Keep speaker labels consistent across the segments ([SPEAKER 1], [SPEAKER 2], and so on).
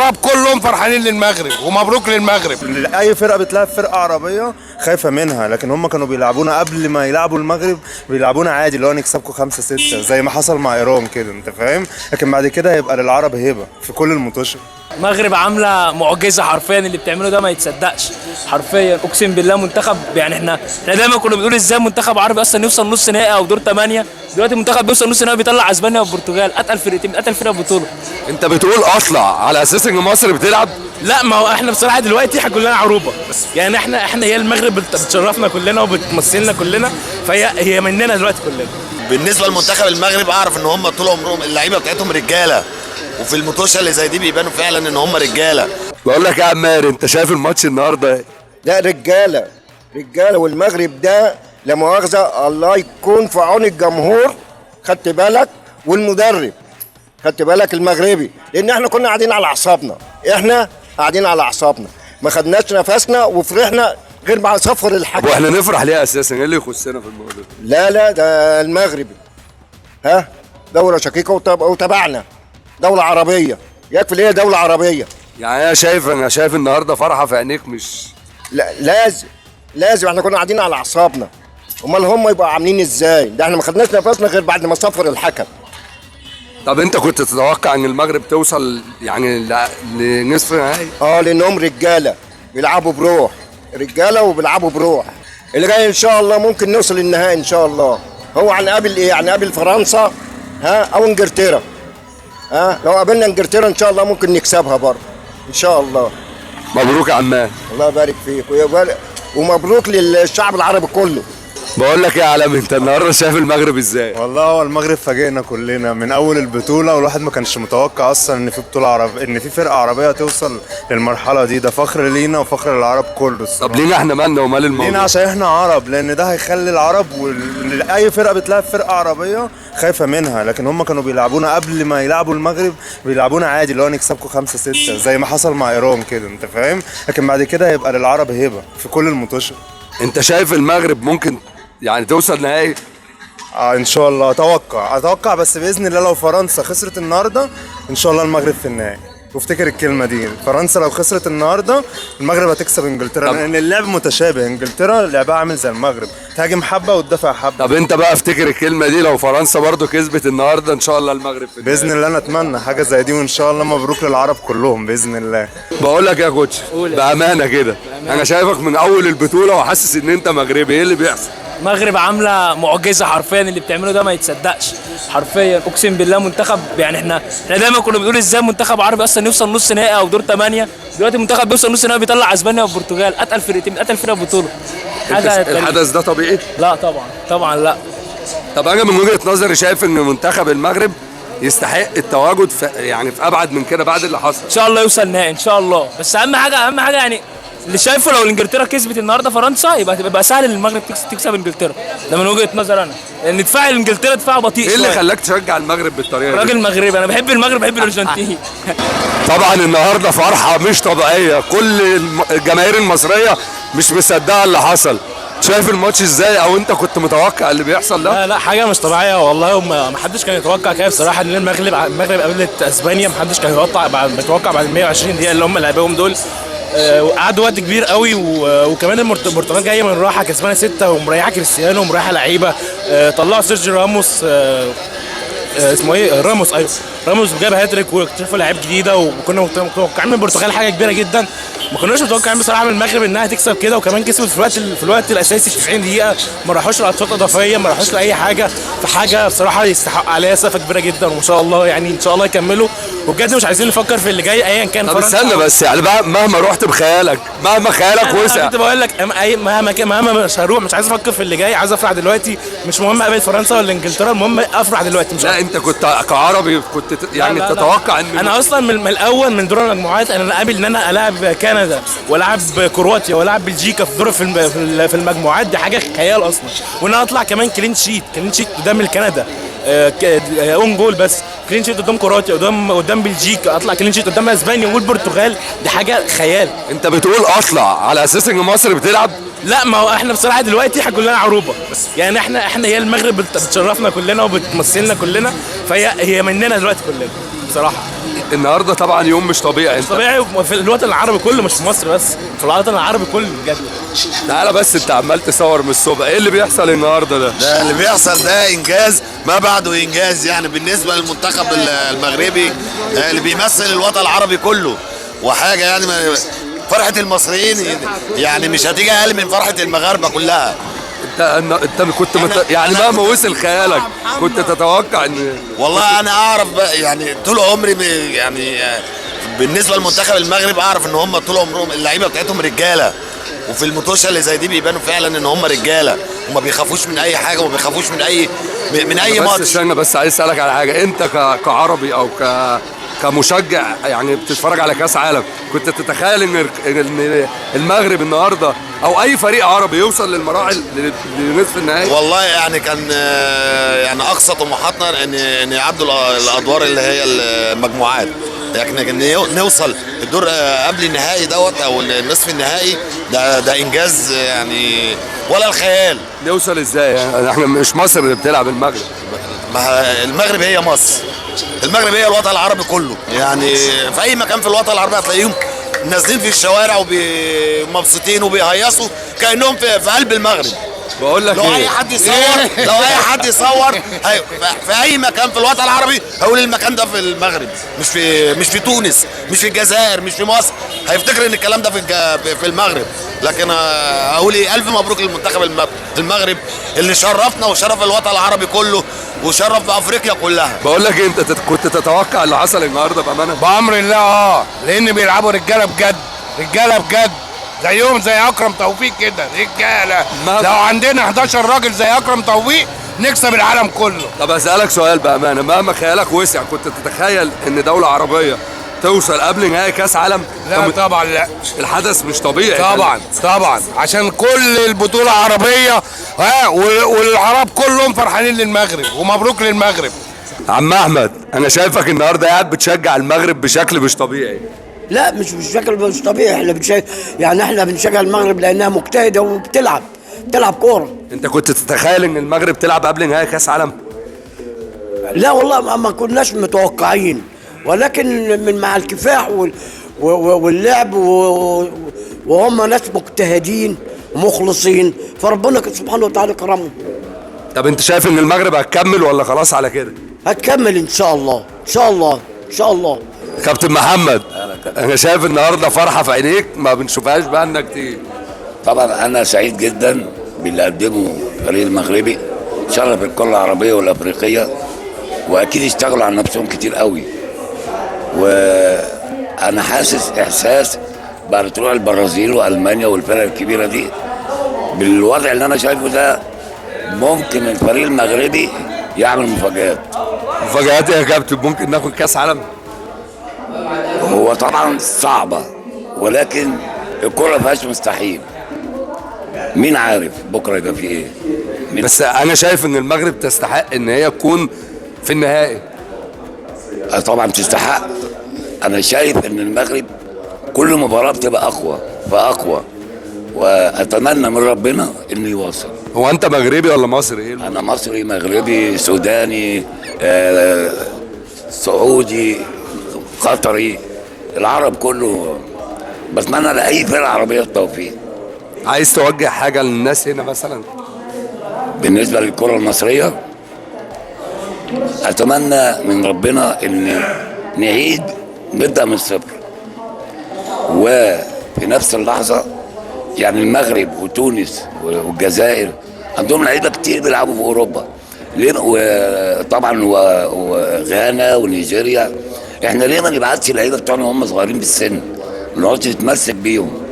[SPEAKER 1] العرب كلهم فرحانين للمغرب، ومبروك للمغرب.
[SPEAKER 2] اي فرقه بتلعب فرقه عربية خايفة منها، لكن هم كانوا بيلعبونا قبل ما يلعبوا المغرب بيلعبونا عادي، اللي هو نكسبكم 5-6 زي ما حصل مع ايران كده، انت فاهم؟ لكن بعد كده هيبقى للعرب هيبة في كل المطوشه.
[SPEAKER 3] المغرب عامله معجزه حرفيا، اللي بتعمله ده ما يتصدقش حرفيا، اقسم بالله. منتخب يعني احنا دايما كنا بنقول ازاي منتخب عربي اصلا يوصل نص نهائي او دور 8، دلوقتي المنتخب بيوصل نص نهائي بيطلع اسبانيا والبرتغال، اتقل فرقتين، اتقل فرقه بطوله.
[SPEAKER 4] انت بتقول اطلع على اساس ان مصر بتلعب؟
[SPEAKER 5] لا، ما هو احنا بصراحة دلوقتي احنا كلنا عروبة، يعني احنا هي المغرب بتشرفنا كلنا وبتمثلنا كلنا، فهي مننا دلوقتي كلنا.
[SPEAKER 6] بالنسبة لمنتخب المغرب اعرف ان هم طول عمرهم اللعيبة بتاعتهم رجاله، وفي المطوشه اللي زي دي بيبانوا فعلا ان هم رجاله.
[SPEAKER 4] بقول لك يا عمار، انت شايف الماتش النهارده ايه؟
[SPEAKER 7] لا، رجاله رجاله، والمغرب ده لا مؤاخذة الله يكون في عون الجمهور، خدت بالك، والمدرب، خدت بالك، المغربي، لان احنا كنا قاعدين على اعصابنا، احنا قاعدين على اعصابنا، ما خدناش نفسنا وفرحنا غير مع صفر
[SPEAKER 4] طب
[SPEAKER 7] الحكم.
[SPEAKER 4] واحنا نفرح ليه اساسا؟ ايه اللي يخصنا في الموضوع؟
[SPEAKER 7] لا لا، ده المغربي ها دولة شقيقه وتبعنا دولة عربيه، يكفي اللي هي دولة عربية.
[SPEAKER 4] يعني انا شايف النهارده فرحه في عينيك، مش
[SPEAKER 7] لا، لازم لازم، احنا كنا قاعدين على اعصابنا، امال هم يبقوا عاملين ازاي؟ ده احنا ما خدناش نفسنا غير بعد ما صفر الحكم.
[SPEAKER 4] طب انت كنت تتوقع ان المغرب توصل يعني لنصف النهائي؟
[SPEAKER 7] اه، لانهم رجاله بيلعبوا بروح، رجاله وبيلعبوا بروح. اللي جاي ان شاء الله ممكن نوصل للنهائي ان شاء الله. هو هنقابل ايه؟ هنقابل فرنسا ها او انجلترا. ها لو قابلنا انجلترا ان شاء الله ممكن نكسبها برضه ان شاء الله.
[SPEAKER 4] مبروك يا عمار.
[SPEAKER 7] الله يبارك فيك ويبارك، ومبروك للشعب العربي كله.
[SPEAKER 4] بقول لك ايه يا عالم، انت النهارده شايف المغرب ازاي؟
[SPEAKER 2] والله هو المغرب فاجئنا كلنا من اول البطوله، والواحد ما كانش متوقع اصلا ان في بطوله عرب، ان في فرقه عربية توصل للمرحلة دي. ده فخر لينا وفخر للعرب كله الصراحة.
[SPEAKER 4] طب لينا احنا مالنا ومال الموضوع؟
[SPEAKER 2] لينا عشان احنا عرب، لان ده هيخلي العرب اي فرقه بتلعب فرقه عربية خايفة منها، لكن هم كانوا بيلعبونا قبل ما يلعبوا المغرب بيلعبونا عادي، اللي هو نكسبكم 5-6 زي ما حصل مع ايران كده، انت فاهم؟ لكن بعد كده هيبقى للعرب هيبة في كل المطوشه.
[SPEAKER 4] انت شايف المغرب ممكن يعني توصل نهائي؟
[SPEAKER 2] آه ان شاء الله، اتوقع بس باذن الله لو فرنسا خسرت النهارده ان شاء الله المغرب في النهائي. وافتكر الكلمة دي، فرنسا لو خسرت النهارده المغرب هتكسب انجلترا،
[SPEAKER 4] طب.
[SPEAKER 2] لان اللعب متشابه، انجلترا لعبها عامل زي المغرب، تهاجم حبه وتدافع حبه.
[SPEAKER 4] طب انت بقى افتكر الكلمة دي، لو فرنسا برضو كسبت النهارده ان شاء الله المغرب في النهائي.
[SPEAKER 2] باذن الله نتمنى حاجة زي دي، وان شاء الله مبروك للعرب كلهم باذن الله.
[SPEAKER 4] بقول لك يا coach، بامانه كده انا شايفك من اول البطولة وحاسس ان انت مغربي، ايه اللي بيحصل؟
[SPEAKER 3] المغرب عامله معجزه حرفيا، اللي بتعمله ده ما يتصدقش حرفيا، اقسم بالله. منتخب يعني احنا دايما كنا بنقول ازاي منتخب عربي اصلا يوصل نص نهائي او دور 8، دلوقتي المنتخب بيوصل نص نهائي بيطلع اسبانيا والبرتغال، اتقل فرقتين، اتقل فرقه بطوله. حاجة
[SPEAKER 4] الحدث ده طبيعي؟
[SPEAKER 3] لا طبعا طبعا لا.
[SPEAKER 4] طب انا من وجهه نظري شايف ان منتخب المغرب يستحق التواجد في يعني في ابعد من كده بعد اللي حصل.
[SPEAKER 3] ان شاء الله يوصل نهائي ان شاء الله، بس اهم حاجة اهم حاجة يعني اللي شايفه لو انجلترا كسبت النهارده فرنسا يبقى تبقى سهل للمغرب تكسب انجلترا، ده من وجهه نظر انا، لان دفاع انجلترا دفاع بطيء
[SPEAKER 4] ايه اللي
[SPEAKER 3] شوية.
[SPEAKER 4] خلاك تشجع المغرب بالطريقة دي؟
[SPEAKER 3] راجل مغربي، انا بحب المغرب، بحب الارجنتين.
[SPEAKER 4] طبعا النهارده فرحه مش طبيعية، كل الجماهير المصرية مش مصدقه اللي حصل. شايف الماتش ازاي، او انت كنت متوقع اللي بيحصل ده؟
[SPEAKER 5] لا لا، حاجة مش طبيعية والله، وما ما حدش كان يتوقع كده بصراحة ان المغرب قابلت اسبانيا، ما حدش كان يتوقع بعد 120 دقيقة اللي هم لعبوهم دول. وقعدوا وقت كبير قوي، وكمان البرتغال جاية من راحة كسبانه 6 ومريحه كريستيانو ومريحه لعيبة، طلعوا سيرجيو راموس، اسمه ايه، راموس، ايوه راموس جاب هاتريك واكتشفوا لعيب جديده، وكنا متوقعين من البرتغال حاجة كبيرة جدا، ما كناش متوقعين بصراحة من المغرب انها تكسب كده، وكمان كسبت في الوقت الاساسي في 90 دقيقه، ما راحوش لاشواط اضافية، ما راحوش لاي حاجه، فحاجه بصراحة يستحق عليها سقفه كبيرة جدا، وما شاء الله يعني ان شاء الله يكملوا، وبجد مش عايزين نفكر في اللي جاي ايا كان.
[SPEAKER 4] طب
[SPEAKER 5] فرنسا
[SPEAKER 4] استنى بس، يعني بقى مهما رحت بخيالك، مهما خيالك
[SPEAKER 5] انا
[SPEAKER 4] وسع،
[SPEAKER 5] كنت بقول لك مهما كان، مهما مش هروح، مش عايز افكر في اللي جاي، عايز افرح دلوقتي، مش مهم اقابل فرنسا ولا انجلترا، المهم افرح دلوقتي مش
[SPEAKER 4] لا انت كنت كعربي كنت يعني
[SPEAKER 5] لا لا.
[SPEAKER 4] تتوقع ان
[SPEAKER 5] انا اصلا من الاول من دور المجموعات انا قابل ان انا العب كندا والعب كرواتيا والعب بلجيكا في دور في المجموعات، دي حاجة خيال اصلا، وان انا اطلع كمان clean sheet، clean sheet قدام الكندا، own goal بس، clean sheet قدام كرواتيا، قدام بلجيكا، اطلع clean sheet قدام اسبانيا والبرتغال، دي حاجة خيال.
[SPEAKER 4] انت بتقول اطلع على اساس ان مصر بتلعب؟
[SPEAKER 5] لا، ما هو احنا بصراحة دلوقتي احنا كلنا عروبة، يعني احنا هي المغرب بتشرفنا كلنا وبتمثلنا كلنا، فهي مننا دلوقتي كلنا بصراحة.
[SPEAKER 4] النهارده طبعا يوم مش طبيعي.
[SPEAKER 5] مش طبيعي في الوطن العربي كله، مش في مصر بس، في الوطن العربي كله بجد.
[SPEAKER 4] تعالى بس، انت عمال تصور من الصبح، ايه اللي بيحصل النهارده ده؟
[SPEAKER 6] ده اللي بيحصل ده انجاز ما بعده انجاز، يعني بالنسبة للمنتخب المغربي اللي بيمثل الوطن العربي كله، وحاجه يعني فرحه المصريين يعني مش هتيجي اقل من فرحه المغاربة كلها.
[SPEAKER 4] انت كنت يعني مهما وصل خيالك كنت تتوقع ان
[SPEAKER 6] والله انا اعرف يعني طول عمري يعني بالنسبة للمنتخب المغرب اعرف ان هم طول عمرهم اللعيبة بتاعتهم رجاله، وفي المطوشه اللي زي دي بيبانوا فعلا ان هم رجاله وما بيخافوش من اي حاجة وما بيخافوش من اي ماتش.
[SPEAKER 4] بس استنى، بس عايز اسالك على حاجة، انت كعربي او كمشجع يعني بتتفرج على كاس عالم، كنت تتخيل ان المغرب النهارده او اي فريق عربي يوصل للمراحل لنصف النهائي؟
[SPEAKER 6] والله يعني كان يعني اقصى طموحاتنا ان يعدوا الادوار اللي هي المجموعات، لكن نوصل الدور قبل النهائي دوت او النصف النهائي ده انجاز يعني ولا الخيال.
[SPEAKER 4] نوصل ازاي؟ يعني احنا مش مصر اللي بتلعب المغرب،
[SPEAKER 6] ما المغرب هي مصر، المغرب هي الوطن العربي كله، يعني في اي مكان في الوطن العربي هتلاقيهم نازلين في الشوارع ومبسوطين وبيهيصوا كانهم في قلب المغرب.
[SPEAKER 4] بقول لك
[SPEAKER 6] لو
[SPEAKER 4] ايه؟
[SPEAKER 6] اي حد يصور، لو اي حد يصور في اي مكان في الوطن العربي هيقول المكان ده في المغرب، مش في تونس، مش في الجزائر، مش في مصر، هيفتكر ان الكلام ده في المغرب. لكن اقول ايه، الف مبروك للمنتخب المغرب اللي شرفنا وشرف الوطن العربي كله وشرف افريقيا كلها.
[SPEAKER 4] بقول لك إيه، انت كنت تتوقع اللي حصل النهارده بامانه؟
[SPEAKER 1] بامر الله، لان بيلعبوا رجاله بجد، رجاله بجد، زيهم زي اكرم توفيق كده، رجاله. لو عندنا 11 راجل زي اكرم توفيق نكسب العالم كله.
[SPEAKER 4] طب اسالك سؤال بامانه، مهما خيالك وسع كنت تتخيل ان دولة عربية توصل قبل نهائي كاس عالم؟
[SPEAKER 1] لا طبعا لا،
[SPEAKER 4] الحدث مش طبيعي.
[SPEAKER 1] طبعا طبعا، عشان كل البطولة عربية، ها، والعرب كلهم فرحانين للمغرب، ومبروك للمغرب.
[SPEAKER 4] عم احمد، انا شايفك النهارده قاعد بتشجع المغرب بشكل مش طبيعي.
[SPEAKER 8] لا مش بشكل مش طبيعي، احنا بنشجع، يعني احنا بنشجع المغرب لانها مجتهدة وبتلعب كورة.
[SPEAKER 4] انت كنت تتخيل ان المغرب تلعب قبل نهائي كاس عالم؟
[SPEAKER 8] لا والله ما كناش متوقعين، ولكن من مع الكفاح واللعب وهم ناس مجتهدين ومخلصين، فربنا سبحانه وتعالى كرمهم.
[SPEAKER 4] طب انت شايف ان المغرب هتكمل ولا خلاص على كده؟
[SPEAKER 8] هتكمل ان شاء الله، ان شاء الله، ان شاء الله.
[SPEAKER 4] كابتن محمد، انا شايف النهارده فرحه في عينيك ما بنشوفهاش بقالنا كتير.
[SPEAKER 9] طبعا انا سعيد جدا باللي قدمه الفريق المغربي، شرف الكره العربية والافريقيه، واكيد اشتغلوا على نفسهم كتير قوي. وانا حاسس احساس بعد طلوع البرازيل والمانيا والفرق الكبيرة دي بالوضع اللي انا شايفه ده، ممكن الفريق المغربي يعمل مفاجآت.
[SPEAKER 4] مفاجآت يا كابتن؟ ممكن ناخد كاس عالم؟
[SPEAKER 9] هو طبعا صعبة، ولكن الكرة فيهاش مستحيل. مين عارف بكرة يبقى في ايه؟
[SPEAKER 4] بس انا شايف ان المغرب تستحق ان هي تكون في النهائي.
[SPEAKER 9] طبعا تستحق. انا شايف ان المغرب كل مباراة بتبقى اقوى فاقوى، واتمنى من ربنا انه يواصل.
[SPEAKER 4] هو انت مغربي ولا مصري؟ ايه؟
[SPEAKER 9] انا مصري، مغربي، سوداني، سعودي، قطري، العرب كله. بتمنى لاي فرقه عربية التوفيق.
[SPEAKER 4] عايز توجه حاجة للناس هنا مثلا؟
[SPEAKER 9] بالنسبة للكرة المصرية، اتمنى من ربنا ان نعيد نبدا من الصفر، وفي نفس اللحظة يعني المغرب وتونس والجزائر عندهم لعيبة كتير بيلعبوا في اوروبا، ليه؟ وطبعا وغانا ونيجيريا، احنا ليه ما نبعتش اللعيبة بتوعنا وهم صغيرين بالسن؟ ما نقعدش نتمسك بيهم.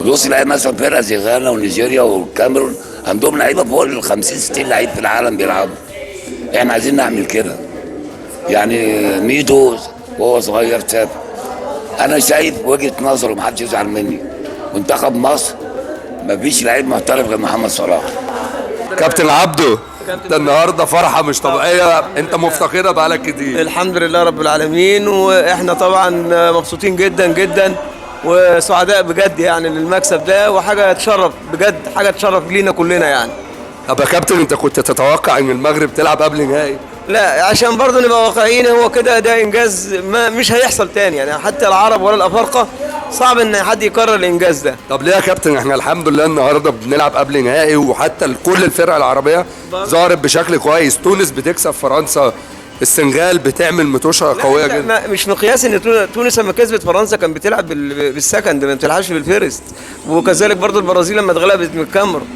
[SPEAKER 9] بص تلاقي مثلا فرقه زي غانا ونيجيريا والكاميرون عندهم لعيبة فوق ال 50 60 لعيب في العالم بيلعبوا. احنا عايزين نعمل كده. يعني ميدو وهو صغير سافر. انا شايف وجهه نظره، محدش يزعل مني، منتخب مصر مفيش لعيب محترف غير محمد صلاح.
[SPEAKER 4] كابتن عبده، ده النهارده فرحه مش طبيعية، انت مفتقدها بقالك كتير.
[SPEAKER 10] الحمد لله رب العالمين، واحنا طبعا مبسوطين جدا جدا وسعداء بجد يعني للمكسب ده، وحاجه تشرف بجد، حاجة تشرف لينا كلنا يعني.
[SPEAKER 4] طب يا كابتن، انت كنت تتوقع ان المغرب تلعب قبل نهائي؟
[SPEAKER 10] لا عشان برضه نبقى واقعيين، هو كده ده انجاز ما مش هيحصل تاني يعني، حتى العرب ولا الافارقة صعب ان حد يكرر الانجاز ده.
[SPEAKER 4] طب ليه يا كابتن احنا الحمد لله النهارده بنلعب قبل نهائي، وحتى كل الفرق العربية ظهرت بشكل كويس، تونس بتكسب فرنسا، السنغال بتعمل متوشه قوية
[SPEAKER 10] لا،
[SPEAKER 4] جدا.
[SPEAKER 10] مش مقياس ان تونس لما كسبت فرنسا كان بتلعب بال second، ما بتلعبش بال first، وكذلك برضو البرازيل لما اتغلبت من الكاميرون.